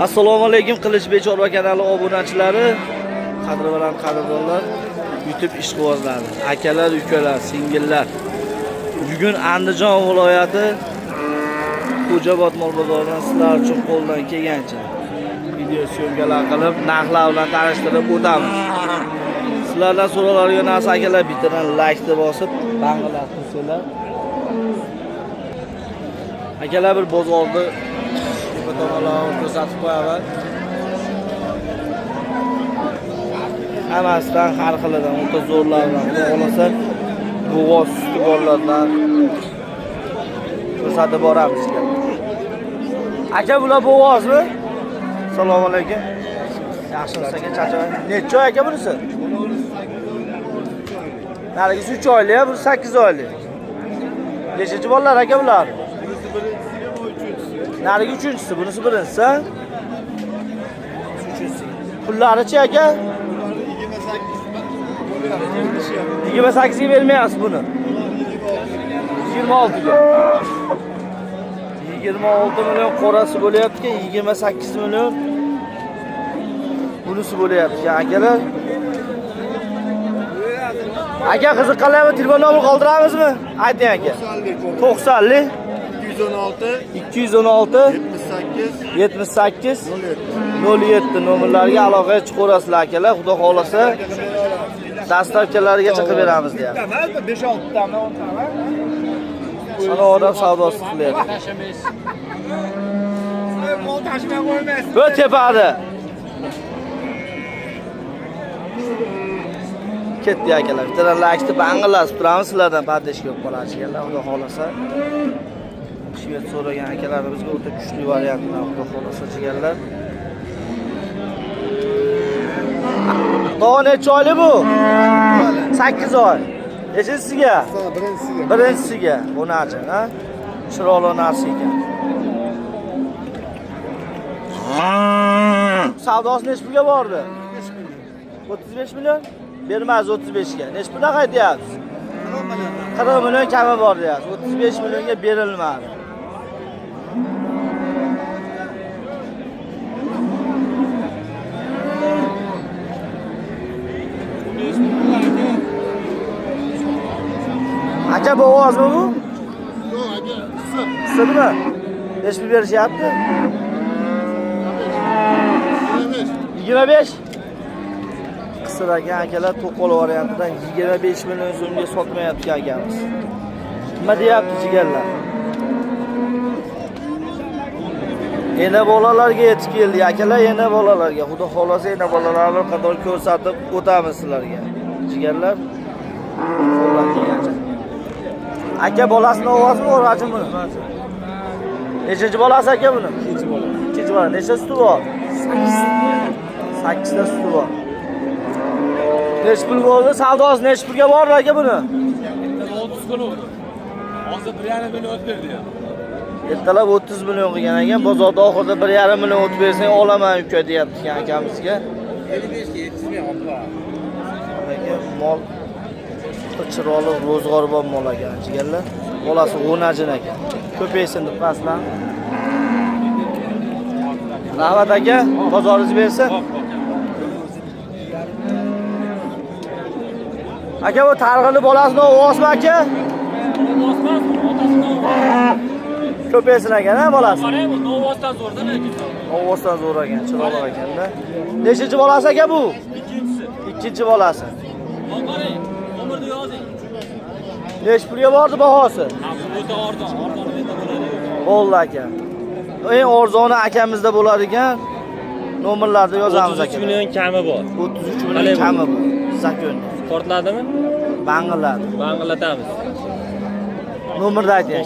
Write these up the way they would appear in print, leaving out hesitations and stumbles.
Assalomu alaykum Qilichbek Chorva kanali obunachilari, qadri bilan qadrdonlar, YouTube ishqibozlari, akalar, ukalar, singillar. Bugun Andijon viloyati Xo'jaobod mol bozoridan sizlar uchun qo'ldan kelgancha video syomkalar qilib, narxlar bilan tanishtirib o'tamiz. Sizlardan so'raladigan narsa akalar, bittadan like bosib, bang'ilar tursanglar. Akalar, bir bozorni tepa tomonlarni ko'rsatib qo'yaman. Hammasidan har xilidan, o'ta zo'rlardan, xudo xohlasa, bo'g'oz suti borlardan ko'rsatib boramiz. Aka, bular bo'g'ozmi? Assalomu alaykum. Yaxshimisiz aka, charchamang. Necha oy aka bunisi? Narigisi 3 oylik, bu 8 oylik. Nechinchi bolalar aka bular? Narigi uchinchisi, bunisi birinchisi. Ha? Uchinchisi. Pullarichi aka? 28 ga bermayapsiz buni. 26 ga. 26 million qorasi bo'lyapti, 28 million bunisi bo'lyapti akalar. Aka, qiziqqanlarga telefon nomer qoldiramizmi? Ayting aka. 90lik 216 216 78 78 07. 07 nomerlariga aloqaga chiqaverasizlar akalar. Xudo xohlasa dastavkalarigacha qilib beramiz deyapti. 5-6 tami, 10 tami. Mana odam savdosi qilyapti. Mol tashimay qo'ymaysiz. Bu tepada. Ketdi akalar. Bittadan laykni bang'illatib turamiz, sizlardan podдержка bo'lib qoladi akalar. Xudo xohlasa. Shved so'ragan akalarimizga o'ta kuchli variantlar, xudo xohlasa jigarlar. Tog'a, necha oylik bu? 8 oy. Nechinchisiga? Birinchisiga. Birinchisiga. Bu narsa, ha? Chiroyli narsa ekan. Savdosi necha pulga bordi? 35 million? Bermaz 35 ga. Necha puldan qaytyapsiz? 40 million kami bor deyapsiz. 35 millionga berilmadi. Aka, bu ovozmi bu? Yo'q aka, qisir. Qisirmi? Necha pul berishyapti? 25. 25. Qisir ekan akalar, to'qol variantidan 25 million so'mga sotmayapti akamiz. Nima deyapti jigarlar? Ena bolalarga yetib keldi akalar, ena bolalarga. Xudo xohlasa ena bolalarni bir qator ko'rsatib o'tamiz sizlarga. Jigarlar, qo'ldan kelgancha. Aka, bolasini ovozimi o'rg'achim buni? Nechinchi bolasi aka buni? Ikkinchi bola. Ikkinchi bola. Necha suti bor? 8 ta suti bor. Necha pul bo'ldi? Savdosi necha pulga bordi aka buni? 30 kun oldi. Hozir 1,5 million o'tib berdi ya. Ertalab 30 million qilgan ekan, bozorda oxirida 1,5 million o'tib bersang olaman uka deyapti ekan akamizga. 55 ga yetkazmay oldi. Aka, mol chiroyli ro'zg'or bor mol ekan jigarlar. Bolasi g'o'najin ekan. Ko'paysin deb pastlan. Rahmat aka, bozoringiz bersin. Aka, bu targ'ini bolasini ovozmi aka? Bosmas, otasini Ko'paysin ekan, ha bolasi? qarang, bu Novvosdan zo'rda lekin. Ovozdan zo'r ekan, chiroyli ekanda. Nechinchi bolasi aka bu? Ikkinchisi. Ikkinchi bolasi. Qarang, nomerni yozing. Necha pulga bordi bahosi? Ha, bu o'ta arzon, arzon yerda bo'ladi. Bo'ldi aka. Eng arzoni akamizda bo'lar ekan. Nomerlarni yozamiz aka. 33 million kami bor. 33 million kami bu. Zakon. Portladimi? Bang'iladi. Bang'illatamiz. Nomerni ayting.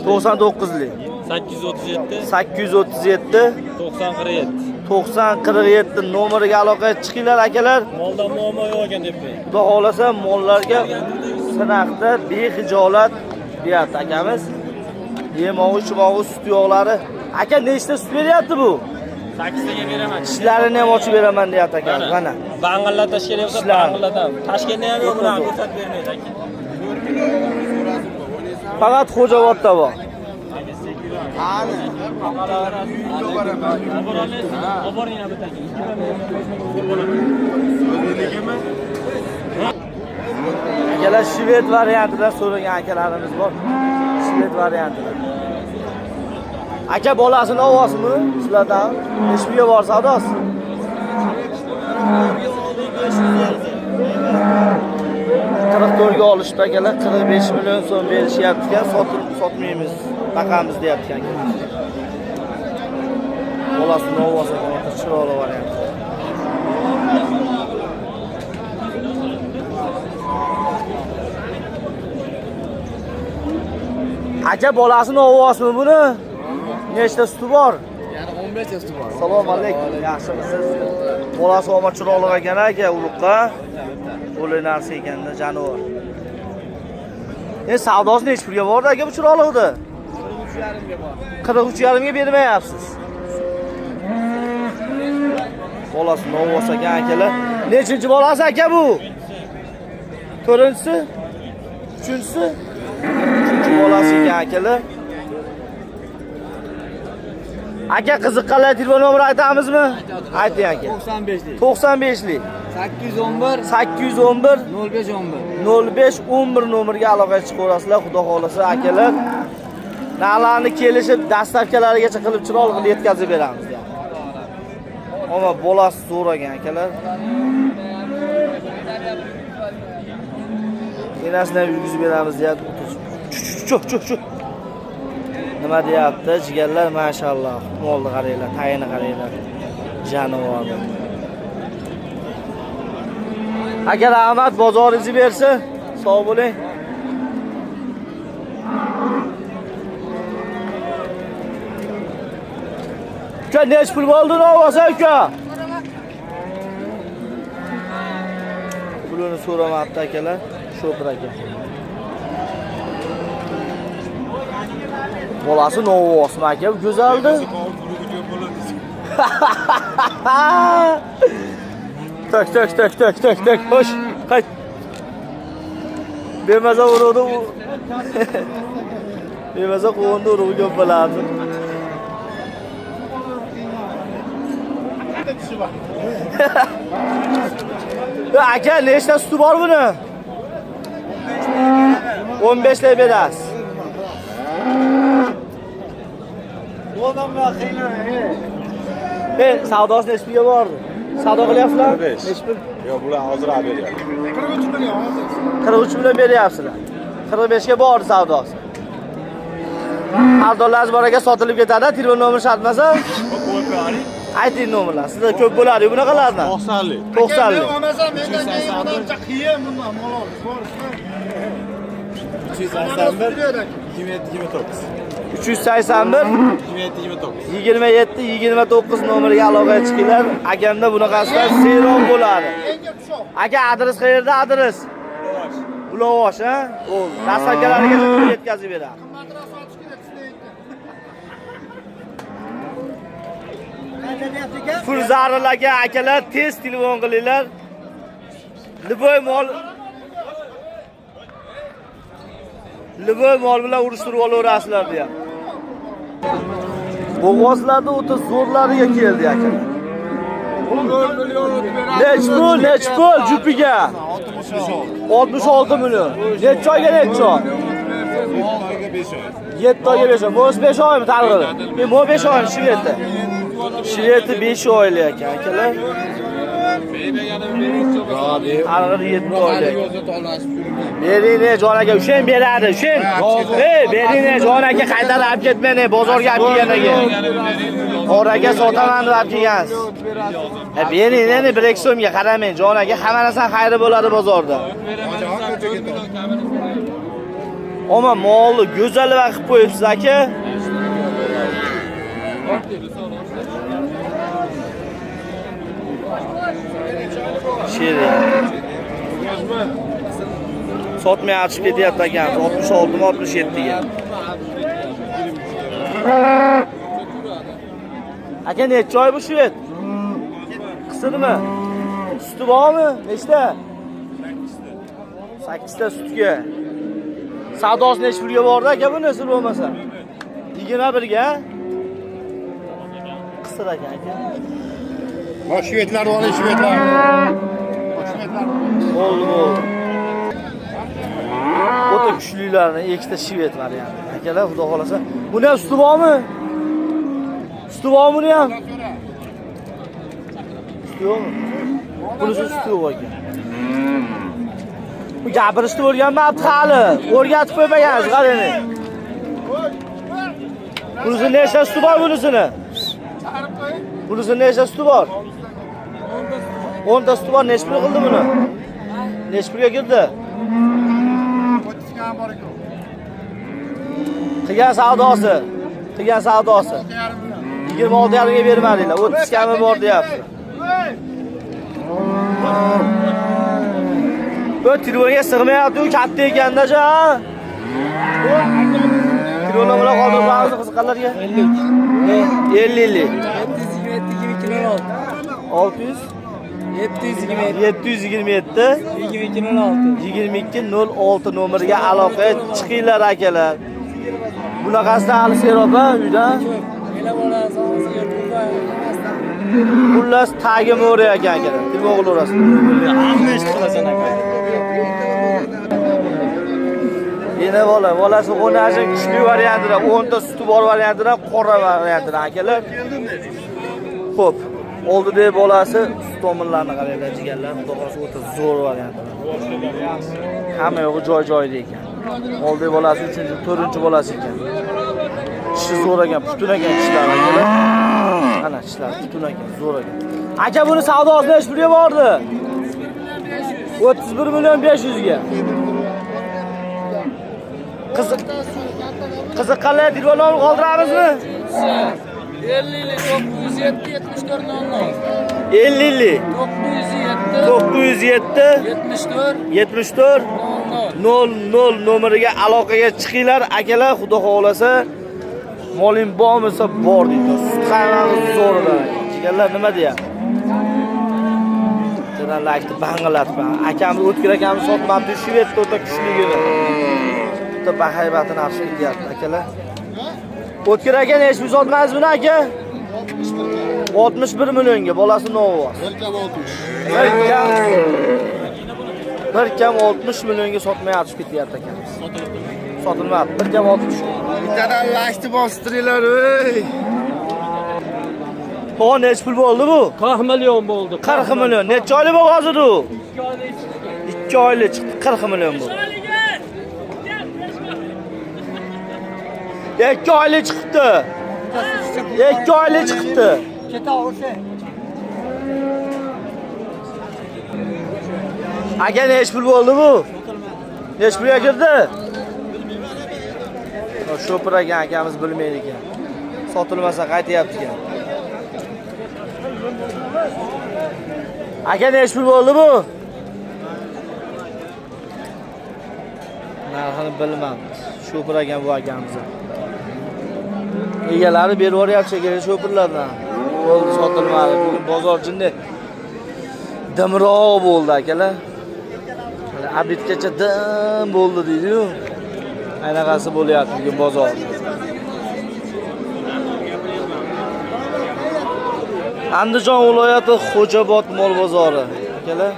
99 99lik. 837 837 90 47. 90 47 nomeriga aloqaga chiqinglar akalar. Molda muammo yo'q ekan deb qo'ying. Xudo xohlasa mollarga sinaqda bexijolat deyapti akamiz. Yemog'i, ichmog'i, sut yog'lari. Aka, nechta sut beryapti bu? 8 taga beraman. Tishlarini ham ochib beraman deyapti akamiz. Mana. Bang'illatish kerak bo'lsa Tishlar. bang'illatamiz. Toshkentda ham yo'q, bularni ko'rsatib bermaydi aka. Faqat Xo'jaobodda bor. Akalar, shved variantida so'ragan akalarimiz bor. Shved variantida. Aka, bolasini ovozimi sizlardan? Nechi pulga bor savdosi? 44 ga olishdi akalar, 45 million so'm berishyapti ekan, sotib sotmaymiz, baqamiz deyapti akalar. Bolasini ovozi chiroyli variant. Aka, bolasini ovozimi buni? Nechta suti bor? Yani 15 suti bor. Assalomu alaykum. Yaxshimisiz? Bolasi omad chiroyli ekan aka, uruqqa. O'li narsa ekanda jonivor. Savdosi nechi pulga bordi aka bu chiroyliqni? 43,5 ga bor. 43,5 ga bermayapsiz. Bolasi novvos ekan akalar. Nechinchi bolasi aka bu? To'rtinchisi? Uchinchisi? Uchinchi bolasi ekan akalar. Aka, qiziqqanlar telefon nomeri aytamizmi? Ayting aka. 95lik. 95lik 811 811 05 11. 05 11 nomerga aloqaga chiqaverasizlar, xudo xohlasa akalar. Narxlarni kelishib, dastavkalarigacha qilib chiroyli qilib yetkazib beramiz deyapti. Ammo bolasi zo'r ekan akalar. Enasini ham yurgizib beramiz deyapti. Chu chu chu. Nima deyapti jigarlar, mashalloh. Molni qaranglar, tayini qaranglar. Jonivorni. Aka, rahmat, bozoringizni bersin. Sog' bo'ling. Uka, nech pul bo'ldi ovoz uka? Pulini so'ramabdi akalar. Shopir aka. Bolasi novvosmi aka? Go'zaldi. Tak tak tak tak tak tak. Xo'sh, qayt. Bemaza urug'ni bemaza quvonni urug'i ko'p bo'lardi. Aka, nechta suti bor buni? 15 ta berasiz. Savdosi nechi pulga bordi? Savdo qilyapsizlar? Nechi pul? Yo'q, bular hozir olib beryapti. 43 million beryapsizlar. 45 ga bordi savdosi. Arzonlash bor aka, sotilib ketadi. Telefon nomeri shart emas. Ayting nomerlar. Sizda ko'p bo'ladi bunaqalardan. 90lik. 90lik. Olmasam mendan keyin odamcha qiyin bundan mol olish. Bor, 381 27 29. 381 27 29. 27 29 nomeriga aloqaga chiqinglar. Akamda bunaqasidan seron bo'ladi. Aka, adres qayerda adres? Bulovosh, ha? Bo'ldi. Dastavkalariga yetkazib beradi. Qimmatroq sotish kerak sizda. Pul zarurlarga akalar tez telefon qilinglar. Liboy mol Liboy mol bilan urushtirib olaverasizlar deyapti. Bo'g'ozlarda o'ta zo'rlariga keldi akalar. Nech pul, nech pul jupiga? 66 million. Necha oyga necha oy? 7 oyga 5 oy. Mo'z 5 oymi targ'ili? Men mo 5 oymi Shvedi? Shvedi 5 oylik ekan akalar. Targ'ili 7 oylik. Bering ne jon aka, ushang beradi, ushang. Ey, bering ne jon aka, qaytarib olib ketmang, bozorga olib kelganiga. Qoraga sotaman deb olib kelgansiz. Bering ne 1-2 so'mga qaramang, jon aka, hamma narsani xayri bo'ladi bozorda. Ammo molni go'zal qilib qo'yibsiz aka. Shirin. Sotmay achib ketyapti ekan, 66 mi 67 ga. Aka, necha oy bu shved? Qisirmi? Suti bormi? Nechta? 8 ta sutga. Savdosi necha pulga bordi aka buni sir bo'lmasa? 21 ga? Qisir ekan aka. Bak şivetler var, şivetler. Bak şivetler. Bo'ldi, bo'ldi. O'ta kuchlilarni ikkita shved varianti. Akalar, xudo xolasa. Buni ham suti bormi? Suti bormi buni ham? Suti yo'qmi? Bunisi suti yo'q ekan. Bu gapirishni o'rganmabdi hali. O'rgatib qo'ymagansiz, qarang. Bunisi nechta suti bor bunisini? Bunisi nechta suti bor? 10 ta suti bor. Necha pul qildi buni? Necha pulga kirdi? 30 kan bor ekan. Qilgan savdosi. Qilgan savdosi. 26,5 ga bermadinglar. 30 kami bor deyapti. Bu telefonga sig'mayapti, u katta ekanda ja. Telefonni bilan qoldiramiz qiziqqanlarga. 50. 50 50. 727 2206. 600 727 727 2206. 2206 nomeriga aloqaga chiqinglar akalar. Bunaqasidan hali serob uydan. Mela bola sog'lig'iga to'g'ri. Xullas tagi mo'ri ekan akalar. Telefon qilaverasiz. Hamma ish qilasan aka. Yana bola, bolasi o'nashi kuchli variantidan, 10 ta suti bor variantidan, qora variantidan akalar. Xo'p, oldidagi bolasi sut tomirlarini qaranglar, jigarlar, xudo xohlasa o'ta zo'r variantidan. Hamma yo'g'i joy-joyida ekan. Oldidagi bolasi 3-chi, 4-chi bolasi ekan. Tishi zo'r ekan, putun ekan tishlari akalar. Ana tishlari putun ekan, zo'r ekan. Aka buni savdosi necha pulga bordi? 31 million 500 ga. Qiziq qiziqqanlar telefon nomer qoldiramizmi? 50 907 74 00. 50 907 907 74 74 00. 00 nomeriga aloqaga chiqinglar akalar, xudo xohlasa moling bormisa bor deydi. Sut qaymog'i zo'rida. Jigarlar nima deyapti? Bittadan laykni bang'ilatma. Akamiz O'tkir akamiz sotmabdi, shved o'ta kuchligini. Bitta bahaybatini nafsi ketyapti akalar. O'tkir aka necha pul sotmadingiz buni aka? 61 millionga bolasi novoz. 1,60. Bir kam 60 millionga sotmayapti ketyapti akamiz. Sotilmabdi. Bir kam 60. Bittadan laykni bostiringlar, ey. Tog'a necha pul bo'ldi bu? 40 million bo'ldi. 40 million. Necha oylik bu hozir u? 2 oylik chiqdi. 40 million bu. 2 oylik chiqibdi. 2 oylik chiqibdi. Aka necha pul bo'ldi bu? Necha pulga kirdi? Shopir ekan akamiz bilmaydi ekan. Sotilmasa qaytyapti ekan. Aka necha pul bo'ldi bu? Narxini bilmabdi. Shopir ekan bu akamiz. Egalari berib yuboryapti shekilli shopirlardan. Bo'ldi, sotilmadi. Bugun bozor jinday dimroq bo'ldi akalar. Abidgacha dim bo'ldi deydi-yu. Aynaqasi bo'lyapti bugun bozor. Andijon viloyati Xo'jobod mol bozori akalar.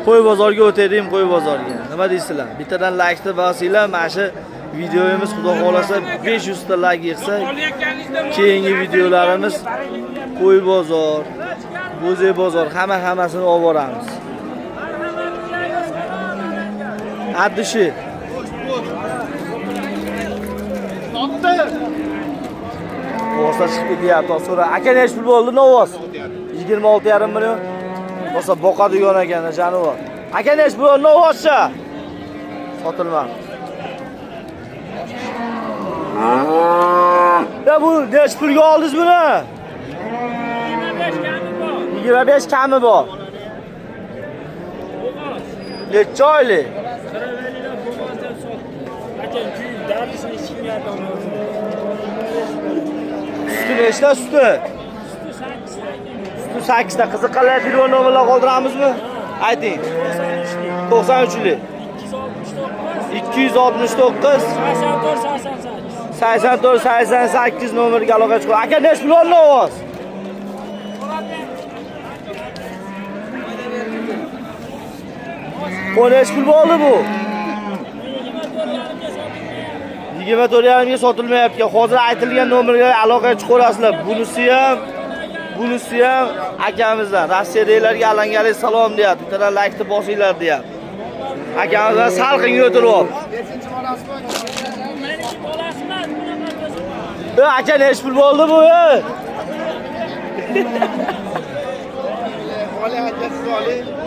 Qo'y bozorga o'taylik, qo'y bozorga. Nima deysizlar? Bittadan laykni bosinglar, mana shu videomiz xudo xolasa 500 ta layk yig'sa, keyingi videolarimiz qo'y bozor, bo'zay bozor, hammasini olib boramiz. Addishi. Ovozlar chiqib ketyapti. So'ra, aka necha pul bo'ldi novoz? 26,5 million. Bo'lsa boqadigan ekan jonivor. Aka necha pul bo'ldi novvozcha? Sotilmadi. Ya bu necha pulga oldingiz buni? 25 kami bor. Necha oylik? Suti nechta suti? Suti 8 ta. Qiziqqanlar telefon nomerlar qoldiramizmi? Ayting. 93lik. 269 84 88. 84 88 nomerga aloqa chiqadi. Aka, nech pul oldi ovoz? Bu nech pul bo'ldi bu? 24,5 ga sotilmayapti. Hozir aytilgan nomerga aloqa chiqarasizlar. Bunisi ham akamizdan. Rossiyadagilarga alangali salom deyapti. Bittadan laykni bosinglar deyapti. Akamizdan salqinga o'tirib. Meniki bolasi emas, bunaqa. E, aka, nech pul bo'ldi bu? E? Oling aka, siz oling.